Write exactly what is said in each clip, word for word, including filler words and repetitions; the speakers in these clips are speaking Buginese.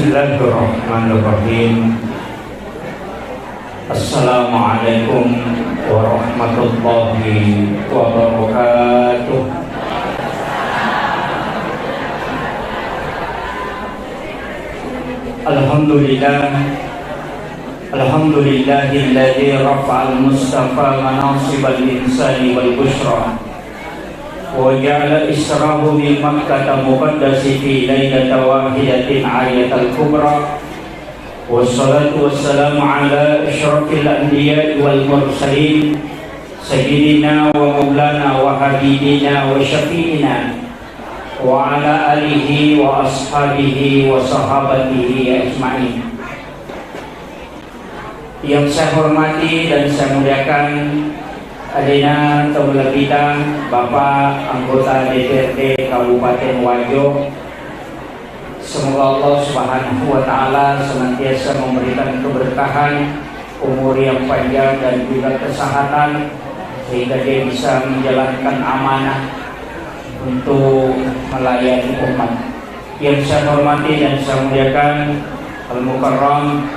Bismillahirrahmanirrahim. Assalamualaikum warahmatullahi wabarakatuh. Alhamdulillah. Alhamdulillahilladzi rafa'al mustafa manasibal insani wal busyra. Wa ja'ala israhu min Makkata muqaddasi fi lailata wahidatin ayatal kubra. Wassalatu wassalamu ala asyrafil anbiya'i wal mursalin, sayyidina wa maulana wa habibina wa syafi'ina, wa ala alihi wa ashabihi wa sahabatihi ajma'in. Yang saya hormati dan saya muliakan, alena tau malebbita, Bapak Anggota D P R D Kabupaten Wajo. Semoga Allah Subhanahu wa Ta'ala senantiasa memberikan keberkahan, umur yang panjang, dan juga kesehatan, sehingga dia bisa menjalankan amanah untuk melayani umat. Yang saya hormati dan saya muliakan, Al-Mukarram,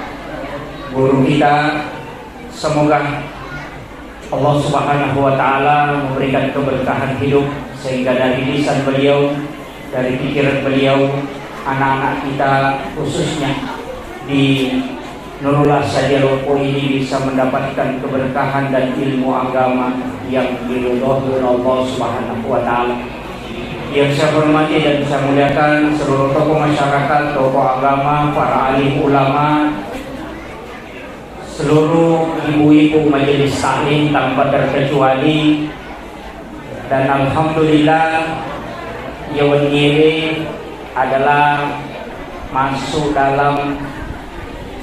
guru kita, semoga Allah Subhanahu wa Ta'ala memberikan keberkahan hidup, sehingga dari lisan beliau, dari pikiran beliau, anak-anak kita, khususnya di Nurul Asadiya Loppo ini, bisa mendapatkan keberkahan dan ilmu agama yang diridhoi oleh Allah Subhanahu wa Ta'ala. Yang saya hormati dan saya muliakan seluruh tokoh masyarakat, tokoh agama, para alim ulama, seluruh ibu-ibu majelis taklim tanpa terkecuali, dan alhamdulillah, iya wennié adalah masuk dalam,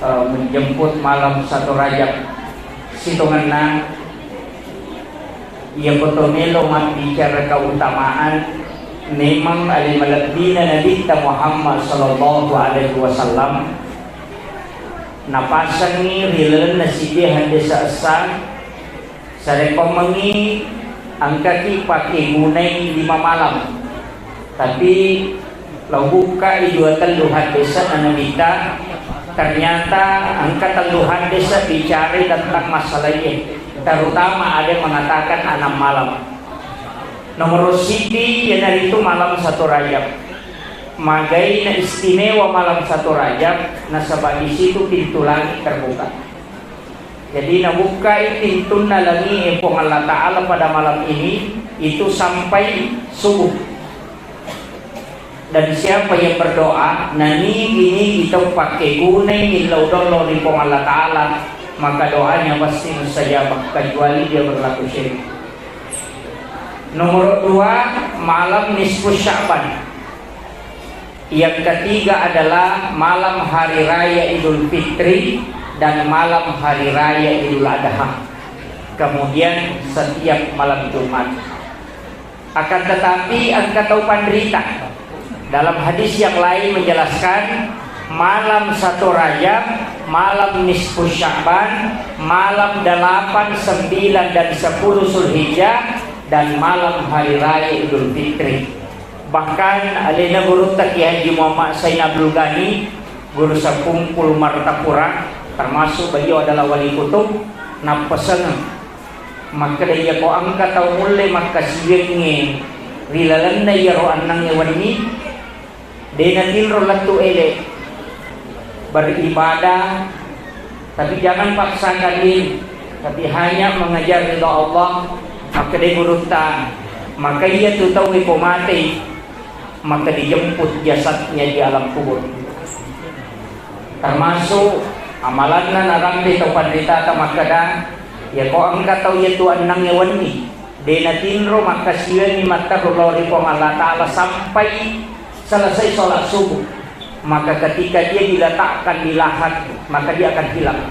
eh, menjemput malam satu Rajab. Sitongenna, iya koto melo mabbicara keutamaan, memang ale malebbina Nabitta Muhammad sallallahu alaihi wasallam, napasengngi ri lalenna siddi haddesa essa, sarekkoammengngi engkaki pakkegunai lima malam. Tapi lao bukkai dua tellu haddesa Nabitta, ternyata engka tellu haddesa bicarai tentang masalah iye, terutama ada mengatakan enam malam. Nomor siddi iyanaritu malam satu Rajab. Magaina istimewa malam satu Rajab, nasaba di situ pintu langit terbuka. Jadi nabukkai pintunna langi'e Puang Allah Ta'ala pada malam ini itu sampai subuh. Dan siapa yang berdoa, nanigi-nigi tau pakkegunai millau dollo ri Puang Allah Ta'ala, maka doanya pasti mustajabah, kecuali dia berlaku syirik. Nomor dua, malam nisfu Sya'ban. Yang ketiga adalah malam hari raya Idul Fitri dan malam hari raya Idul Adha. Kemudian setiap malam Jumat. Akan tetapi engka tau panrita. Dalam hadis yang lain menjelaskan malam satu Rajab, malam nisfu Sya'ban, malam delapan, sembilan, dan sepuluh Zulhijjah, dan malam hari raya Idul Fitri. Bahkan alena gurutta Kiai Haji Muhammad Sain Abdul Ghani, guru sekumpul Martapura, termasuk beliau adalah wali kutub, nappesengeng makkeda, iyako engka tau mulle makkasiwiangnge ri lalenna iyaro ennengnge wenni, de natinro lettu ele beribadah, tapi jangan paksakan diri, tapi hanya mengejar ridha Allah. Makkeda gurutta, maka iya tu tau ko matei, maka dijemput jasadnya di alam kubur. Termasuk amalanna narampe tau panritata makkeda, iyako engka tau iya tu ennengnge wenni, de natinro makkasiwiangngi matteru lao ri Puang Allah Ta'ala sampai selesai sholat subuh, maka ketika dia diletakkan di lahat, maka dia akan hilang.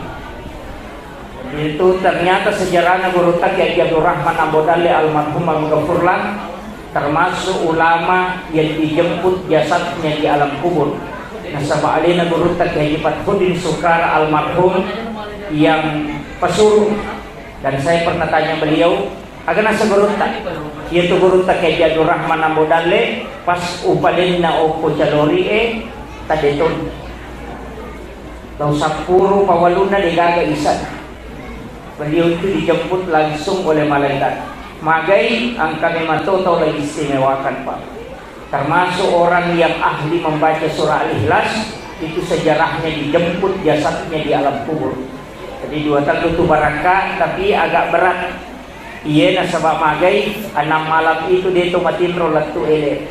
Itu ternyata sejarahnya gurutta Kiai Abdul Rahman Ambo Dalle almarhum Al-Ghafurlah, termasuk ulama yang dijemput jasadnya di alam kubur. Nasaba alena gurutta Kiai Fathuddin Sukara almarhum yang pesuruh, dan saya pernah tanya beliau, aga nasa gurutta? Iya tu gurutta Kiai Abdul Rahman Ambo Dalle, pas upalenna okko calori e, tadetun. Tau sappuru pawalunna degaga isa. Beliau itu dijemput langsung oleh malaikat. Magai engka memang to tau lagi istimewakan, Pak. Termasuk orang yang ahli membaca surah Al-Ikhlas, itu sejarahnya dijemput jasadnya di alam kubur. Jadi dua tellu tu barakka, tapi agak berat. Iye nasaba magai, enam malam itu dia tu matinro lettu ele.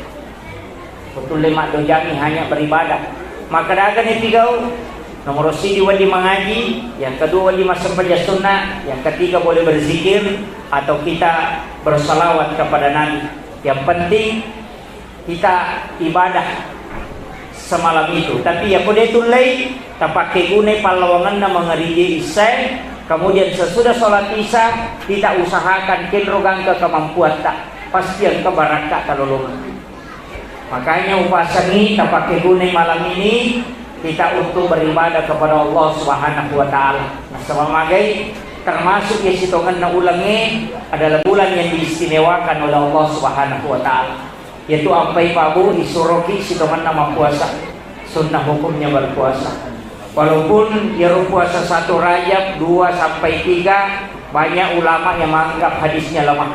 Betul le maddojangi hanya beribadah. Maka daga ni pigau, nomor siji wajib mengaji, yang kedua wajib massempajang sunnah, yang ketiga boleh berzikir atau kita bersalawat kepada Nabi. Yang penting kita ibadah semalam itu. Tapi ya kode tullei, tapakke gunai pallawangenna mengerije isai, kemudian sesudah sholat isya, kita usahakan kenro gangka kemampuatta. Pasti engka barakka talolongan. Makanya upasangi tapakke gunai malam ini kita untuk beribadah kepada Allah Subhanahu wa Ta'ala. Nasaba magai, termasuk ya sitongenna ulengnge adalah bulan yang diistimewakan oleh Allah Subhanahu wa Ta'ala. Yaitu ampai pabu isuroki sitongenna mappuasa, sunnah hukumnya berpuasa. Walaupun yaro puasa satu Rajab, dua sampai tiga, banyak ulama yang menganggap hadisnya lemah.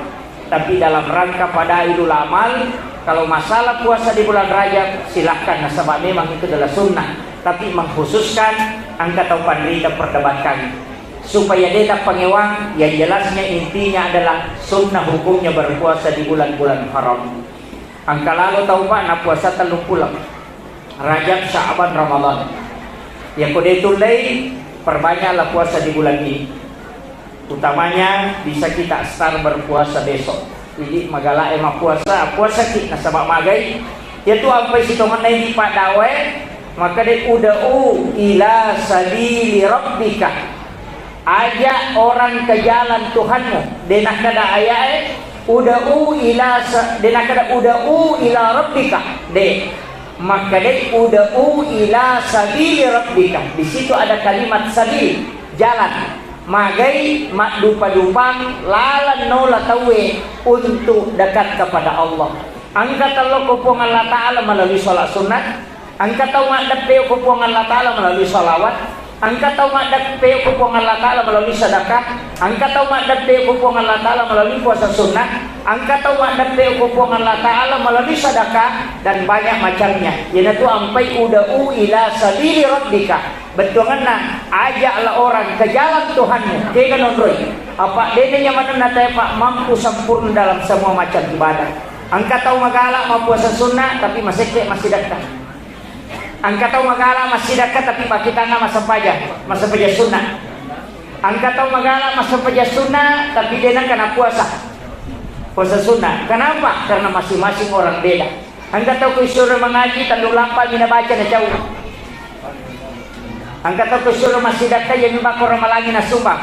Tapi dalam rangka fadailul amal, kalau masalah puasa di bulan Rajab, silahkan, nasaba memang itu adalah sunnah. Tapi mengkhususkan engka tau panrita perdebatkan. Supaya de tappangewang, yang jelasnya intinya adalah sunnah hukumnya berpuasa di bulan-bulan haram. Engka lalo tau, Pak, napuasa tellung puleng. Rajab, Sya'ban, Ramadan. Yako de tullei, perbanyaklah puasa di bulan ini. Utamanya bisa kita start berpuasa besok. Jadi magala e mappuasa, puasaki nasaba magai. Yatu ampai sitongenna idi padawae, maka de uda'u ila sabili rabbika. Ajak orang ke jalan Tuhanmu. De nakkeda ayae, uda'u ila sa-, de nakkeda uda'u ila rabbika. De. Makkedai uda'u ila sabili rabbika. Di situ ada kalimat sabil, jalan. Magai maddupa-dupang lalan nola tauwe untuk dekat kepada Allah. Engka tello ko Puang Allah Ta'ala melalui sholat sunnah. Engka tau maddeppe ko Puang Allah Ta'ala melalui sholawat. Engka tau maddeppe ko Puang Allah Ta'ala melalui sedekah. Engka tau maddeppe ko Puang Allah Ta'ala melalui puasa sunnah. Engka tau maddeppe ko Puang Allah Ta'ala melalui sedekah dan banyak macamnya. Iyanatu ampai uda'u ila sabili rabbika. Bettuangenna, ajaklah orang ke jalan Tuhanmu. Kega nonroi. Apa dene nyamanenna tae, Pak, mampu sempurna dalam semua macam ibadah. Engka tau magala mappuasa sunnah tapi masekke massidekka. Engka tau magala massidekka tapi pakkitanna massempajang, massempajang sunnah. Engka tau magala massempajang sunnah tapi de nengka napuasa. Puasa sunnah. Kenapa? Karena masing-masing orang beda. Engka tau ko isuro mangaji tellu lampa mi nabaca nacau. Engka tau ko isuro massidekka iya mi makkoro malangi nasumbang.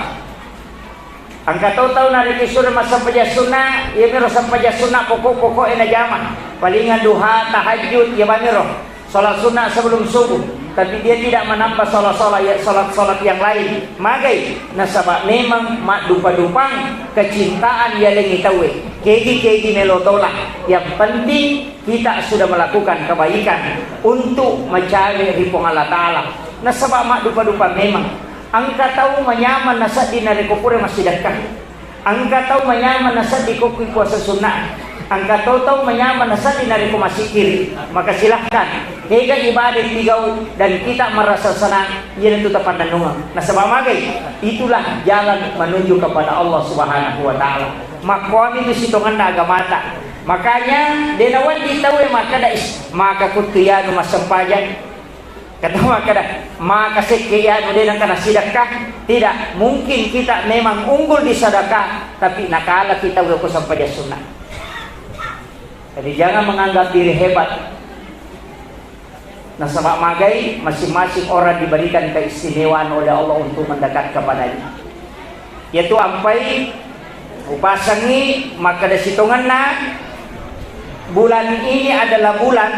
Engka to tau narekko isuro massempajang sunnah, iyamiro sempajang sunnah pokok-pokok e najama. Palingan duha, tahajud, iya bamiro. Sholat sunnah sebelum subuh. Tapi dia tidak menambah sholat-sholat, ya, sholat-sholat yang lain. Magai, nasaba memang maddupa-dupang kecintaan yalengi tauwe. Kegi-kegi melo tolak. Yang penting kita sudah melakukan kebaikan untuk mencari ri Puang Allah Ta'ala. Nasaba maddupa-dupa memang. Engka tau manyameng nasedding narekko pura massidekka. Engka tau manyameng nasedding ko kui puasa sunnah. Engka to tau manyameng nasedding narekko massikkiri. Maka silahkan, tega ibadah tigau dan kita merasa senang, iyanatu tapannennungeng. Nasaba magai, itulah jalan menuju kepada Allah Subhanahu wa Ta'ala. Makkuami tu sitongenna agamata. Makanya, de nawedding tauwe makkeda, "Is, maka kuttu iyanu massempajang." Kata makkeda, maka sekke iyanu de nengka nassidekka. Tidak, mungkin kita memang unggul di sedekah, tapi nakala kita ko sempajang sunnah. Jadi jangan menganggap diri hebat. Nasaba magai, masing-masing orang diberikan keistimewaan oleh Allah untuk mendekat kepadanya. Yaitu ampai upasangi makkeda sitongenna, bulan ini adalah bulan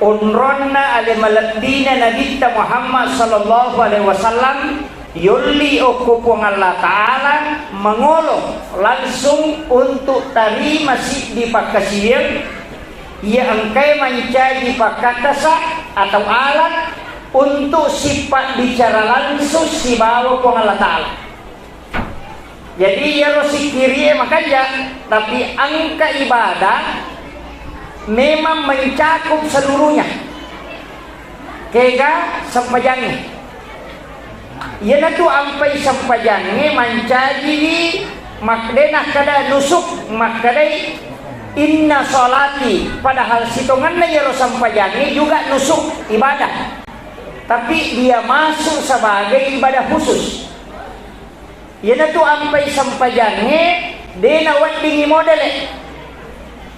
onronna ale malebbina Nabitta Muhammad sallallahu alaihi wasallam, yolli okko Puang Allah Ta'ala mangolo langsung untuk tarima siddi pakkasiwiang iya engkae mancaji pakkattasa atau alat untuk sipabbicara langsung sibawa Puang Allah Ta'ala. Jadi, iyaro sikkirie makanja, tapi engka ibadah memang mencakup seluruhnya. Kega sempajangnge. Iyanatu ampai sempajangnge mancajiwi mak-, de nakkeda nusuk, makkedai, "Inna sholati," padahal sitongenna iyaro sempajangnge juga nusuk, ibadah. Tapi dia masuk sebagai ibadah khusus. Iyanatu ampai sempajangnge de naweddingi modele.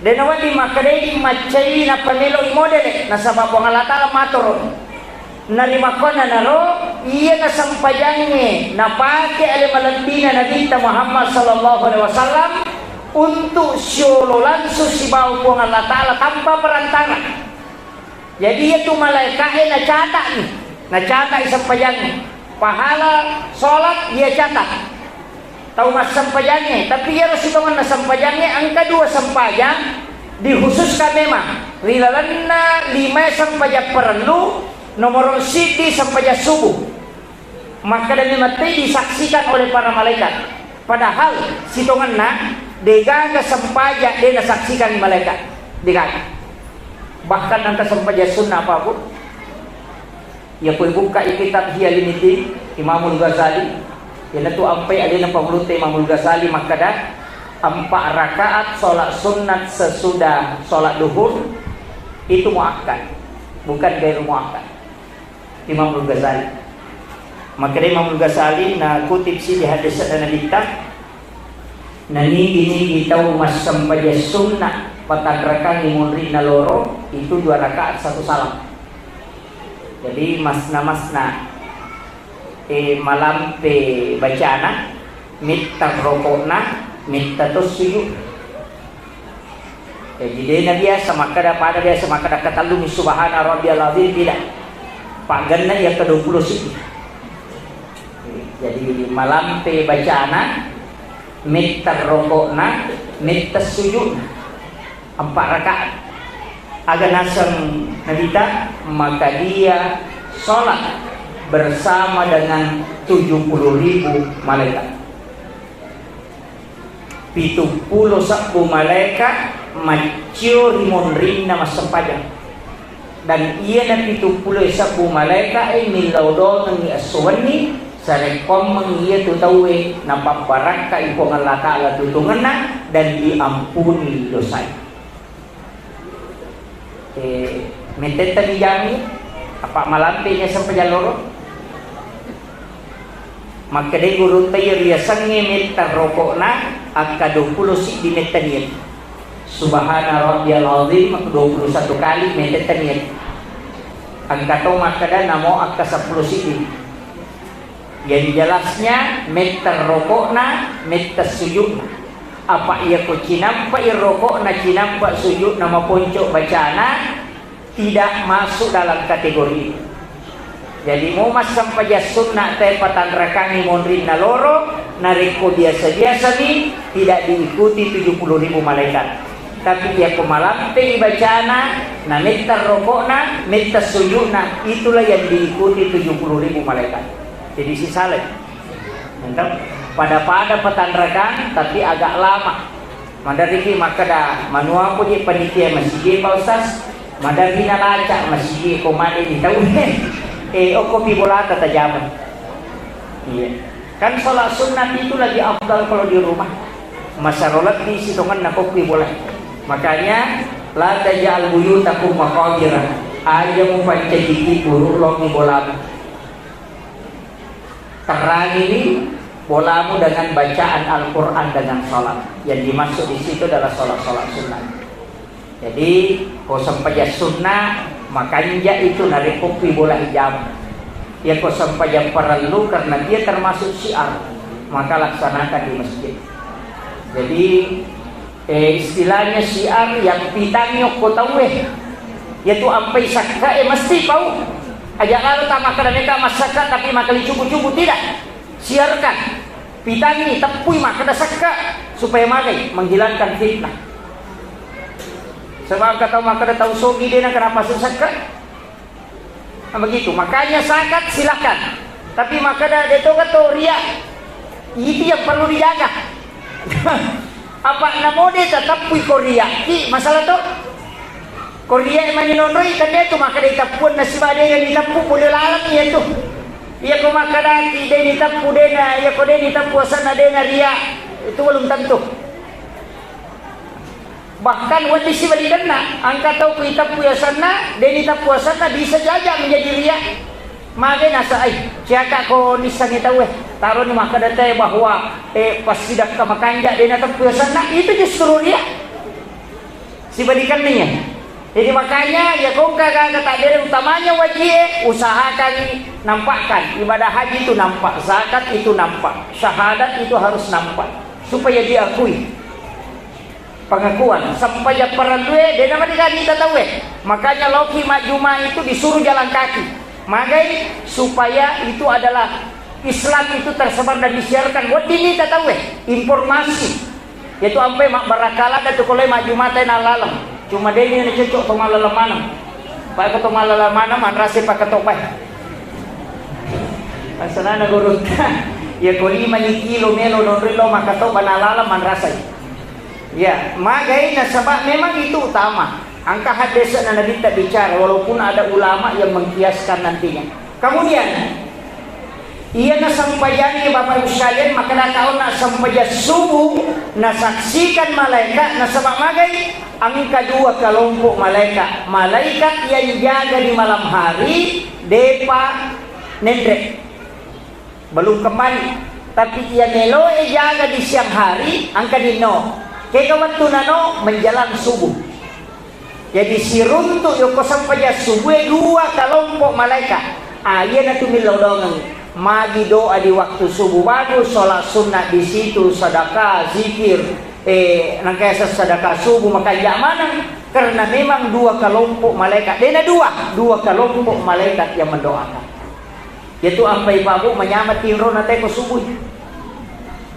De nawedding makkedai maccai nappa melo'i modele, nasaba Puang Allah Ta'ala matoro. Narimakkuannanaro, iyana sempajangnge napake ale malebbina Nabitta Muhammad sallallahu alaihi wasallam untuk siolo langsung sibawa Puang Allah Ta'ala tanpa perantara. Jadi, iyatu malaeka'e nacata'ni, nacata'i sempajangnge. Pahala sholat dia catat. Tau massempajangnge, tapi iyaro sitongenna sempajangnge engka dua sempajang dikhususkan memang. Ri lalenna limae sempajang parellu, nomoro siddi sempajang subuh. Makkeda memang te disaksikan oleh para malaikat. Padahal sitongenna degaga sempajang de nasaksikan malaikat. Degaga. Bahkan engka sempajang sunnah apa pun. Ya, poi bukka kitab Ihya Ulumuddin, Imamul Ghazali. Iyanatu ampai alena pangulutta Imamul Ghazali makkeda, empat rakaat sholat sunnat sesudah sholat duhur itu muakkad, bukan gairu muakkad. Imamul Ghazali. Makkeda Imamul Ghazali, nakutip siddi hadis Nabitta, nanigi-nigi tau massempajang sunnah patanrakangi munrinna loro, itu dua rakaat satu salam. Jadi masna-masna, eh, malampe bacana, mitta rokokna, mitta to sujud. Jadi, de na biasa makkeda, pada biasa makkeda katellumi subhana rabbiyal azim, tidak. Paggenna iya ke dua puluh siji. Jadi, malampe bacana, metta rokokna, metta sujudna. Empat rakaat. Aga naseng Nabitta, maka dia sholat bersama dengan tujuh puluh ribu malaikat. Pitu pulo sebbu malaeka maccio ri monrinna massempajang. Dan iyana pitu pulo sebbu malaeka e millau dongengngi esso wenni, sarekkoammengngi iyatu tauwe napabbarakkai Puang Allah Ta'ala tutungenna dan diampuni dosai. Eh, mettetta dijami, apa malampe nya sempajang loro? Makkedai gurutta, iya riasengnge metta rokokna, akka dua puluh siddi metta niat. Subhana rabbiyal azim, dua puluh satu kali mettetta niat. Engka to makkeda namo akka seppulo siddi. Yang jelasnya, metta rokokna, metta sujudna. Apa iya ko cinampai rokokna, cinampa sujudna, maponco bacana, tidak masuk dalam kategori itu. Jadi, mau massempajang sunna te patanrakangi monrinna loro, narekko biasa-biasa mi, tidak diikuti tujuh puluh ribu malaikat. Tapi iya ko malampe bacana, na metta rokokna, metta sujudna, itulah yang diikuti tujuh puluh ribu malaikat. Jadi sisalai. Mantap. Pada-pada patanrakang, tapi agak lama. Maderriki makkeda, manuapo je panitia masigi, Pak Ustaz? Maderri nalaca masigi ko made ni tau. Eh, okkopi bolata tajama. Iya. Kan sholat sunat itu lebih afdal kalau di rumah. Masaro lebbi sitongenna kokki bola. Makanya, la taj'al buyutakum maqabira. Aja mupancajiki buru longi bolamu. Terangi ni bolamu dengan bacaan Al-Quran, dengan sholat. Yang dimaksud di situ adalah sholat-sholat sunnah. Jadi, ko sempajang sunnah, makanja itu narekko kui bola hijau. Ya, ko sempajang parellu, karena dia termasuk syiar, maka laksanakan di masjid. Jadi, eh, istilahnya syiar yang pitangi okko tauwe. Yaitu ampai sakka, eh, mesti pau. Aja lalu tak makan mereka masak, tapi makan cubu-cubu, tidak. Siarkan. Pitangi, teppui makkeda sekka supaya magai, menghilangkan fitnah. Sebab kata makkeda tau sogi dena kenapa su sekka? Nah, begitu. Makanya zakat silakan. Tapi makkeda de to gato ria. Itu yang perlu dijaga. Apa namo de tateppui ko ria ki masalah to. Ko ria mani nonroi kan de tu makkeda iteppuang nasiba de yang diteppu boleh laleng iya tu. Iya ko makkeda ki de diteppu de na, iya ko de diteppu asanna de na ria. Itu belum tentu. Bahkan wedding sibalikanna, engka tau ku iteppu asanna, de diteppu asanna, bisa jaja menjadi ria. Magai nasa ai, ciaka ko nissengi tauwe, taroni makkeda te bahwa eh, passidakka makanja de nateppu asanna, itu justru ria. Sibalikanna iya. Jadi makanya ya kongka gaga takdere utamanya wajie usahakan nampakkan ibadah haji itu nampak, zakat itu nampak, syahadat itu harus nampak supaya diakui. Pengakuan, sempajang parellue, de namadega nita tauwe. Makanya loki majjuma itu disuruh jalan kaki. Magai supaya itu adalah Islam itu tersebar dan disiarkan. Wedding nita tauwe, informasi. Itu ampe mabbarakala ada tu kolai majjuma tena laleng. Cuma de ni cocok to malaleng maneng. Pak to malaleng maneng manrasi pakai topai. Asalana gurutta. Ya ko lima ni kilo melo nonri lo maka to bana laleng manrasai. Ya, magai nasaba memang itu utama. Engka haddese'na Nabitta bicara, walaupun ada ulama yang mengkiaskan nantinya. Kemudian, iya nasempajangi Bapak Ibu sekalian, maka nakauna sempajang subuh, nasaksikan malaikat, nasaba magai engka dua kelompok malaikat. Malaikat yang jaga di malam hari, depa nenre. Belum kembali. Tapi iya meloe jaga di siang hari, engka dinno. Kega wettunna no menjelang subuh. Jadi siruntu yoko sempajang subuh dua kelompok malaikat. Ah, iya natu millau dongeng. Magi doa di waktu subuh bagus, sholat sunnah di situ, sedekah, zikir, eh, nangkasa sedekah subuh, makanja maneng. Karena memang dua kelompok malaikat. Dena dua, dua kelompok malaikat yang mendoakan. Yatu ampai pabu manyameng tinro na teko subuh.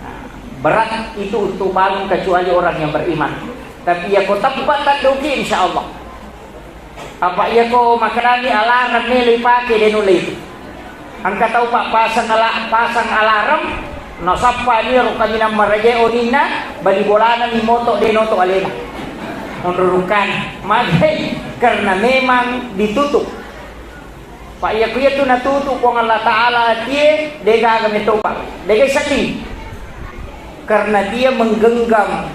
Nah, berat itu untuk bangun kecuali orang yang beriman. Tapi ya ko tepat taddoki insya Allah. Apa iya ko makanani alarm melo ipake de nulle itu. Engka tau pak pasang ala, pasang alarm, nasappa ni ro kaminang maraja oninna, bali bolana ni moto de noto alena. Monro rungkana. Magai karena memang ditutup. Pak, iya ku iya tu natutu Puang Allah Ta'ala atie, degaga metopa, degai sedih. Karena dia menggenggam,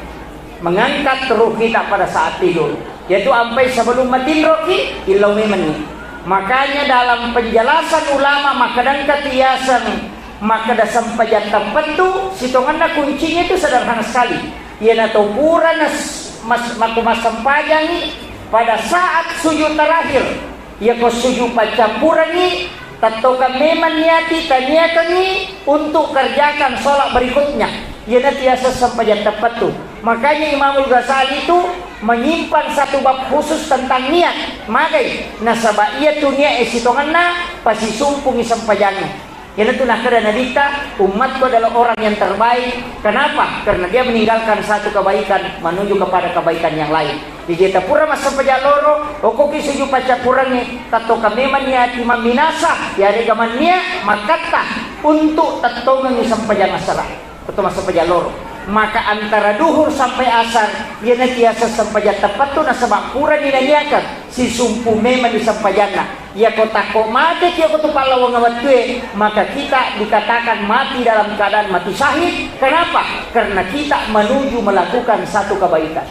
mengangkat ruh kita pada saat tidur. Yaitu ampai sebelum matinroki, illau memenni. Makanya dalam penjelasan ulama, makkadangka tiaseng, makkada sempajang teppettu, sitonganna kuncinya itu sederhana sekali. Iyanatu pura nas-, mas-, makku massempajangi pada saat sujud terakhir. Iyako sujud paccappurengngi, tettokang memang niati taniakengngi untuk kerjakan sholat berikutnya. Iyanatu yaseng sempajang teppettu. Makanya Imamul Ghazali itu menyimpan satu bab khusus tentang niat. Magai, nasaba iyatu niat e sitongenna pasisumpungi sempajangnge. Iyanatu nakkeda Nabitta, "Umatku adalah orang yang terbaik." Kenapa? Karena dia meninggalkan satu kebaikan menuju kepada kebaikan yang lain. Jaji tapura massempajang loro, okkoki sujud paccappurengnge, tettokang memang niati mamminasa, yarega mannia makkatta untuk tettongengi sempajang asara. Tetto massempajang loro. Maka antara duhur sampai asar, iyanatu yaseng sempajang teppettu nasaba purani naniakeng, sisumpu memang di sempajanna. Iyako takko mateki iyako tu pallawang wettue, maka kita dikatakan mati dalam keadaan mati syahid. Kenapa? Karena kita menuju melakukan satu kebaikan.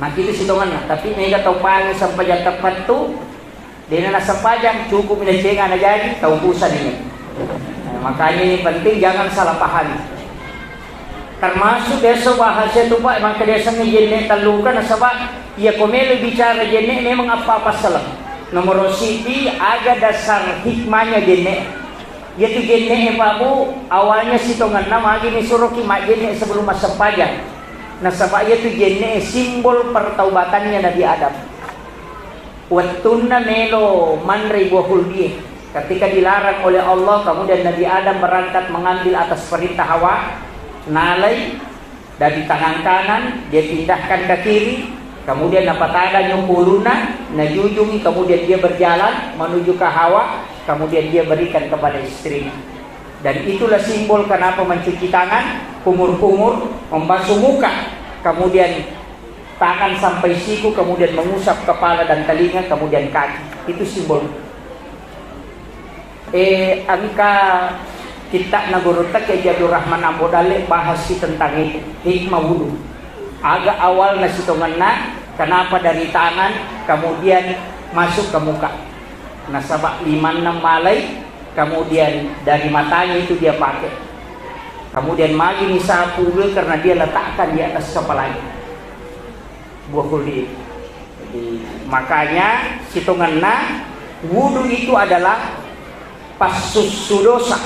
Mati itu sitonganna, tapi mega tau pangi sempajang teppettu, dena nasempajang, cukup mi nacenga najaji, tau pusani. Nah, makanya ini penting jangan salah pahami. Termasuk biasa bahasa itu, Pak, emang kebiasaan jenne telluka nasaba iya ko melo bicara jenne memang apa-apa salah. Nomor siji, aga dasar hikmahnya jenne. Yaitu jenne, Pak Bu, awalnya sitongenna magi ni suroki majjenne sebelum massempajang. Nasaba yaitu jenne simbol pertaubatannya Nabi Adam. Wettunna melo manrei buah hulbie, ketika dilarang oleh Allah, kemudian Nabi Adam berangkat mengambil atas perintah Hawa, nalai dari tangan kanan, dia pindahkan ke kiri, Kemudian napatadang nyo ku ulunna, najujungi, kemudian dia berjalan menuju ke Hawa, kemudian dia berikan kepada istrinya. Dan itulah simbol kenapa mencuci tangan, kumur-kumur, membasuh muka, kemudian tangan sampai siku, kemudian mengusap kepala dan telinga, kemudian kaki. Itu simbol. Eh, engka kitta'na gurutta Kiai Abdul Rahman Ambo Dalle bahas si tentang itu, hikmah wudu. Aga awalna sitongenna, kenapa dari tangan, kemudian masuk ke muka. Nasaba limanna malai, kemudian dari matanya itu dia pakai. Kemudian magi ni sapu karena dia letakkan di atas kepalanya. Buah kuldi. Jadi, makanya sitongenna wudu itu adalah passussu dosa.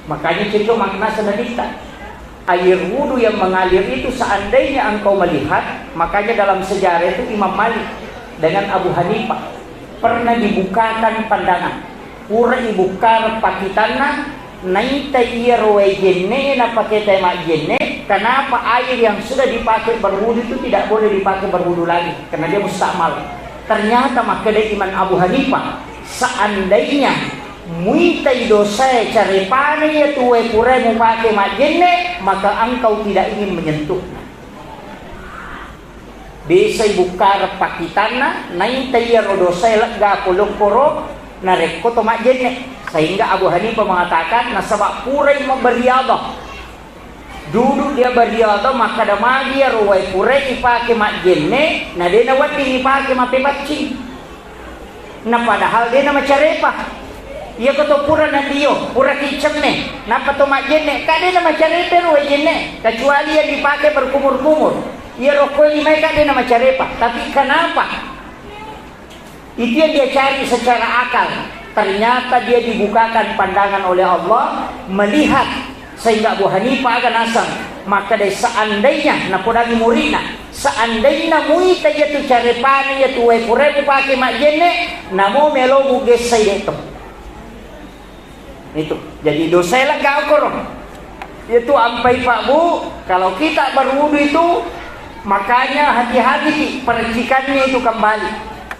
Makanya cocok makna sebenarnya. Air wudu yang mengalir itu seandainya engkau melihat, makanya dalam sejarah itu Imam Malik dengan Abu Hanifah pernah dibukakan pandangan. Pura ibukkareng pakitanna, naita iyaro wae jenne napake tae majjenne, kenapa air yang sudah dipakai berwudu itu tidak boleh dipakai berwudu lagi? Karena dia mustakmal. Ternyata makkeda Imam Abu Hanifah, seandainya muitai dosae carepana iyatu wae purae mupake majjenne, maka engkau tidak ingin menyentuhnya. Biasai bukkareng pakkitanna, naita iyaro dosae legga pole okkoro narekko to majjenne. Sehingga Abu Hanifah mengatakan, nasaba purai maberiadah. Duduk dia beriadah, makkeda magi iyaro wae purai ipake majjenne, na de nawedding ipake mappepaccing. Na padahal de namacarepa. Iyako to pura nadio, pura kiccemme, nappa to majjenne, ka de namacarepa ro wae jenne, kecuali yang dipakai berkumur-kumur. Iyaro koi limae ka de namacarepa. Tapi kenapa? Itu yang dia cari secara akal. Ternyata dia dibukakan pandangan oleh Allah, melihat Sehingga Abu Hanifah aga naseng, makkeda seandainya, napodangi muridna, seandainya muita iyatu carepana iyatu wae purae mupake majjenne, namo melo mugessai de to. Itu. Jadi dosae lega okkoro. Itu ampai Pak Bu, kalau kita berwudu itu makanya hati-hati ki percikannya itu kembali.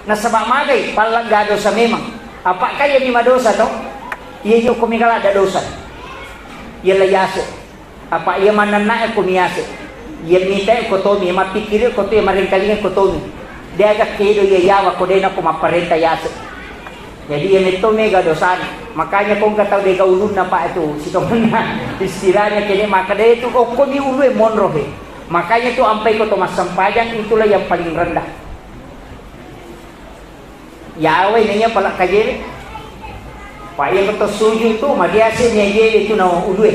Nasaba magai, pallegga dosa memang. Apa kaya ni madosa to? Iya, iya, ko migala ada dosa. Iya, la yase. Apa iya mannenna'e ko miyase. Iya mitae ko tomi, iya mappikkiri ko to, iya marengkalinga ko tomi. De aga kedo iya yawa ko de nako mapparenta yase. Jadi iya metto mega dosana. Makanya ko engka tau dega ulunna, Pak, itu sitongenna. Istilahnya kene maka de itu okko mi ulue monro he. Makanya tu ampai ko to massempajang itulah yang paling rendah. Yawai naiya pala kajele. Pa iya ko to sujud tu, magiase ni ajele tu na ulue.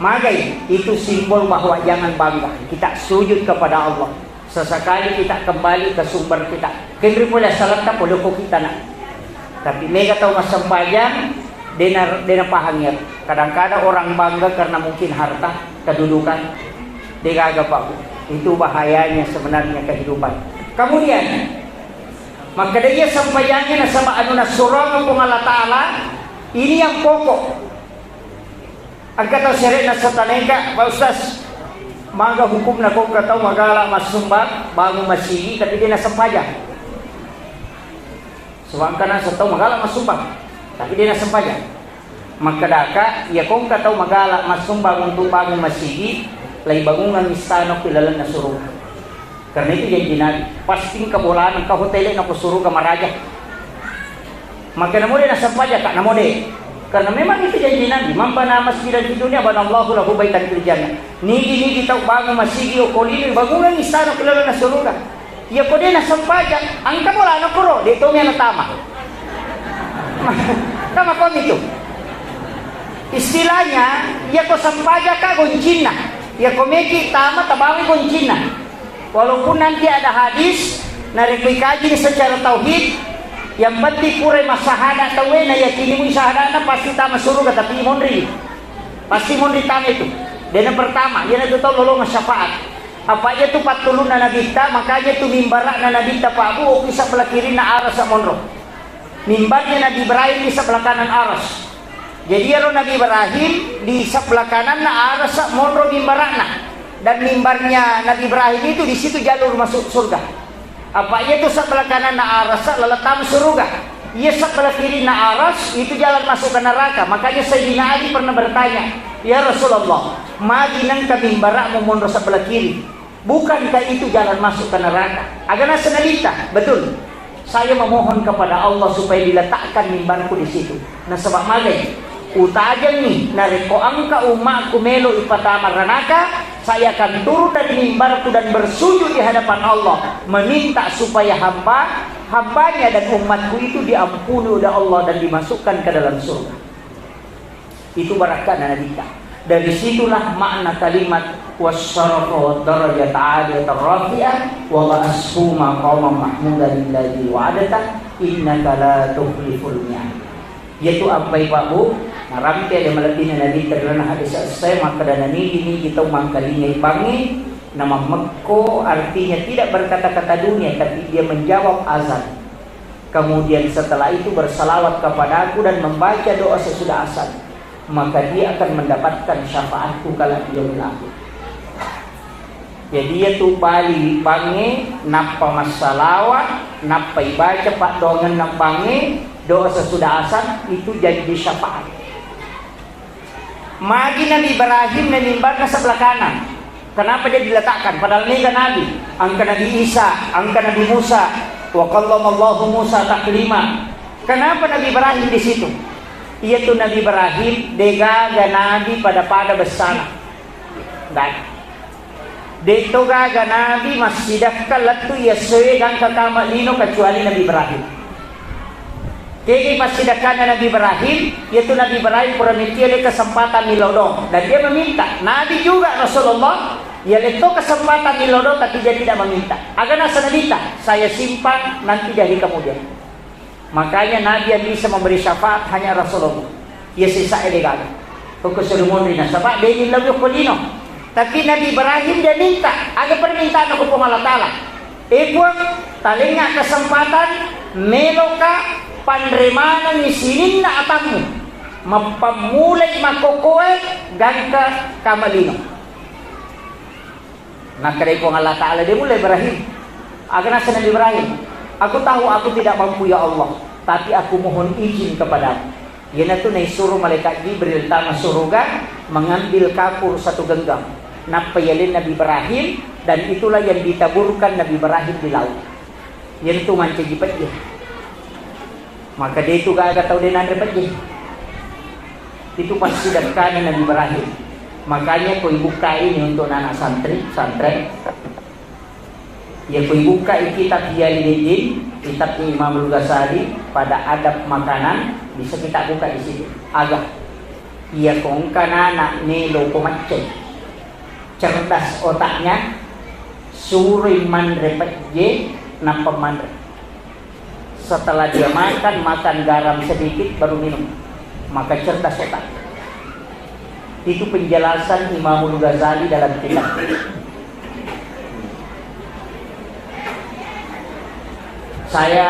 Magai, itu simbol bahwa jangan bangga. Kita sujud kepada Allah. Sesekali kita kembali ke sumber kita. Kenri pole saletta pole ko kita na. Tapi mega tau massempajang, dena, dena pahang ya. Kadang-kadang orang bangga karena mungkin harta, kedudukan. Degaga, Pak. Itu bahayanya sebenarnya kehidupan. Kemudian, Makkeda iya sempajangnge nasaba anu nassurongeng Puang Allah Ta'ala, ini yang pokok. Engka tau syariat nasetaneka, Pak Ustaz, maga hukumna ko engka tau magala massumbang, bangun masigi, tapi de nasempajang. Sebab engka naseng tau magala massumbang, tapi de nasempajang. Makkedaka, iya ko engka tau magala massumbang untuk bangun masigi, laibangungang istana ku ilalenna suruga. Karena itu janji Nabi, pasti engka bolana, engka hotele na ko suruga maraja. Maka namo de nasempajang ka, namo de. Karena memang itu janji Nabi, "Man bana masjidan fid dunya, banallahu lahu baitan fil jannah." Nigi-nigi tau bangun masigi okko lino, bangungang istana ku ilalenna suruga. Iya ko de nasempajang, engka bolana koro, de tomi natama. Tama komi tu. Istilahnya, iya ko sempajang ka goncinna. Iya ko meki tama tabawi goncinna. Walaupun nanti ada hadis, narekko ikaji secara tauhid, yang penting pura massahada tauwe, na yakini mu sahadana pasti tama suruga, tapi monri. Pasti monri tama itu. Dan yang pertama, iyanatu tau lolongeng syafaat. Apa iya tu pattulunna Nabitta, makanya tu mimbara'na Nabitta Pak Bu, okko sebelah kirinna arasa monro. Mimbarnya Nabi Ibrahim di sebelah kanan aras. Jadi iyaro Nabi Ibrahim di sebelah kananna arasa monro mimbara'na. Dan mimbarnya Nabi Ibrahim itu di situ jalur masuk surga. Apa iya tu sebelah kananna aras, lalettang suruga. Iya sebelah kirinna aras, itu jalan masuk ke neraka. Makanya Sayyidina Ali pernah bertanya, "Ya Rasulullah, magi nengka mimbara'mu monro sebelah kiri? Bukankah itu jalan masuk ke neraka?" Aga naseng Nabitta, "Betul. Saya memohon kepada Allah supaya diletakkan mimbarku di situ." Nasaba magai, utajengngi, narekko engka ummaku melo ipatama ranaka, saya akan turun dari mimbarku dan bersujud di hadapan Allah, meminta supaya hamba, hambanya dan umatku itu diampuni oleh Allah dan dimasukkan ke dalam surga. Itu barakkana Nabitta. Dari situlah makna kalimat wassarafa wad darajata aliyatan rafi'ah wa ba'ashuma qauman mahmudan alladzi wa'adta innaka la tukhliful mi'ad. Iyatu ampai Pak Bu, narampe ada malebbina Nabitta ri lalenna hadis esse, makkeda nanigi-nigi tau mangkalingai bangnge, namammekko, artinya tidak berkata-kata dunia, tapi dia menjawab azan. Kemudian setelah itu bersalawat kepadaku dan membaca doa sesudah azan, maka dia akan mendapatkan syafaatku kala di yaumil akhir. Jadi, iyatu bali bangnge, nappa massalawat, nappa ibaca paddoangenna bangnge, doa sesudah azan, itu janji syafaat. Magi Nabi Ibrahim na mimbarna sebelah kanan? Kenapa dia diletakkan? Padahal mega nabi. Engka Nabi Isa, engka Nabi Musa. Wa kallamallahu Musa taklima. Kenapa Nabi Ibrahim di situ? Iyatu Nabi Ibrahim degaga nabi pada-pada bessana. Ndak. De'to gaga nabi massidakka lettu iya essoe gangka kama lino kecuali Nabi Ibrahim. Kegi passidakkanna Nabi Ibrahim, yaitu Nabi Ibrahim pura metti ale kesempatan millau do. Dan dia meminta. Nabi juga Rasulullah, ya letto kesempatan millau do, tapi dia tidak meminta. Aga naseng Nabitta, saya simpan nanti di hari kemudian. Makanya Nabi yang bisa memberi syafaat hanya Rasulullah. Iya sesa ede gaga. Koko suruh munri nasaba de' millau yokko lino. Tapi Nabi Ibrahim dia minta, aga permintaan ko Puang Allah Ta'ala. E Puang, talengnga kesempatan, meloka panre manengngi sininna atammu. Mappammulai makkokkoe gangka kama lino. Nakkedai Puang Allah Ta'ala, de' mulle Ibrahim. Aga naseng Nabi Ibrahim, "Aku tahu aku tidak mampu, ya Allah, tapi aku mohon izin kepadamu." Iyanatu naisuro malaikat Jibril tama suruga mengambil kapur satu genggam. Nappa yaleng Nabi Ibrahim, dan itulah yang ditaburkan Nabi Ibrahim di laut. Iyanatu mancaji pejje. Maka de' tu gaga tau de' nanre pejje. Itu pasti dekkana Nabi Ibrahim. Makanya ko ibukka ini untuk anak santri, santren. Ya ko ibukka kitab Ihya Ulumuddin, kitab Imam Al-Ghazali pada adab makanan, bisa kita buka di situ. Aga. Iya ko engka anak melo ko maccai. Cerdas otaknya, suroi manre pejje, nappa manre. Setelah dia makan, makan garam sedikit, baru minum. Maka cerdas otak. Itu penjelasan Imamul Ghazali dalam kitab. Saya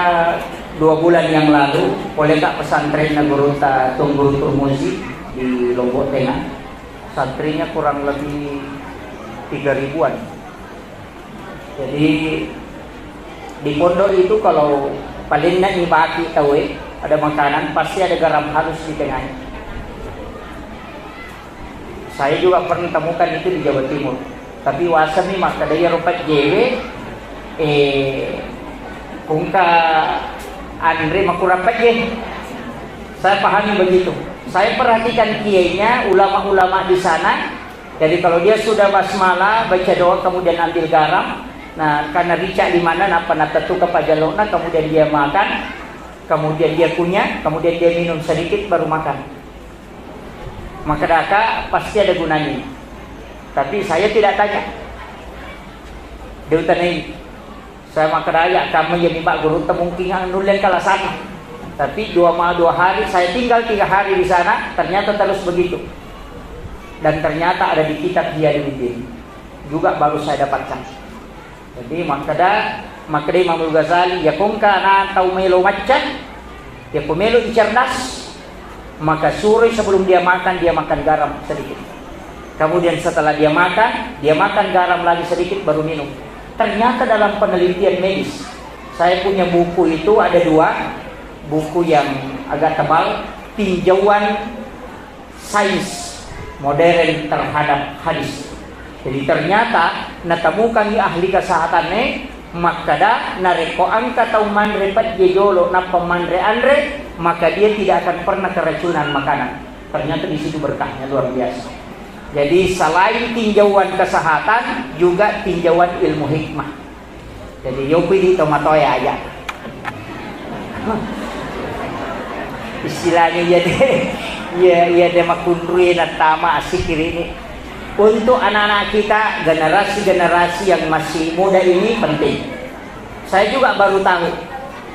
dua bulan yang lalu, poleka pesantren gurutta Tuan Guru Turmuzi di Lombok Tengah. Santrinya kurang lebih tiga ribuan. Jadi, di pondok itu kalau paling nggak nyibaki tahu, eh, ada makanan, pasti ada garam halus di tengahnya. Saya juga pernah temukan itu di Jawa Timur. Tapi wasani makkeda iyaro pejjewe, eh, kungka anre makurang pejje. Saya pahami begitu. Saya perhatikan kiainya, ulama-ulama di sana, jadi kalau dia sudah basmalah, baca doa, kemudian ambil garam, nah, karena rica di mana, napa natettu ke pajalokna, kemudian dia makan, kemudian dia kunyah, kemudian dia minum sedikit, baru makan. Makkedaka, pasti ada gunanya. Tapi saya tidak tanya. Dia utanai. Saya makkeda, "Iya, kamu jadi Pak Guru, mungkin nulle kalasanna." Tapi dua ma-, dua hari, saya tinggal tiga hari di sana, ternyata terus begitu. Dan ternyata ada di kitab Ihya Ulumuddin. Juga baru saya dapatkan. Jadi makkeda, makkeda Imam Ghazali, ya kongka na tau melo macca, ya ko melo cerdas, maka suroi sebelum dia makan, dia makan garam sedikit. Kemudian setelah dia makan, dia makan garam lagi sedikit, baru minum. Ternyata dalam penelitian medis, saya punya buku itu ada dua, buku yang agak tebal, tinjauan sains modern terhadap hadis. Jadi ternyata natemukan di ahli kesehatan nih, makkada narekko engka tau manre pejje jolo nappa manre anre, maka dia tidak akan pernah keracunan makanan. Ternyata di situ berkahnya luar biasa. Jadi selain tinjauan kesehatan, juga tinjauan ilmu hikmah. Jadi yopi di tomatoya aja. Istilahnya iya deh, iya iya deh makunrui natama asikiri ini. Untuk anak-anak kita, generasi-generasi yang masih muda ini penting. Saya juga baru tahu,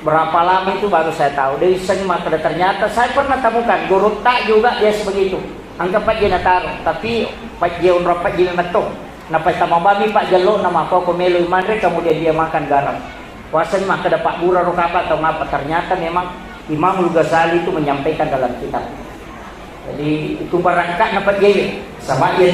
berapa lama itu baru saya tahu. Dia iseng maka ternyata saya pernah temukan guru tak juga biasa begitu. Anggap aja nataro, tapi pajje unra pajje memetto. Napa tama bami pak jello nama koko melo manre, kemudian dia makan garam. Puasa ini maka dapat bura ro kapa atau ngapa? Ternyata memang Imamul Ghazali itu menyampaikan dalam kitab. Jadi itu barakka napa dia. Sama dia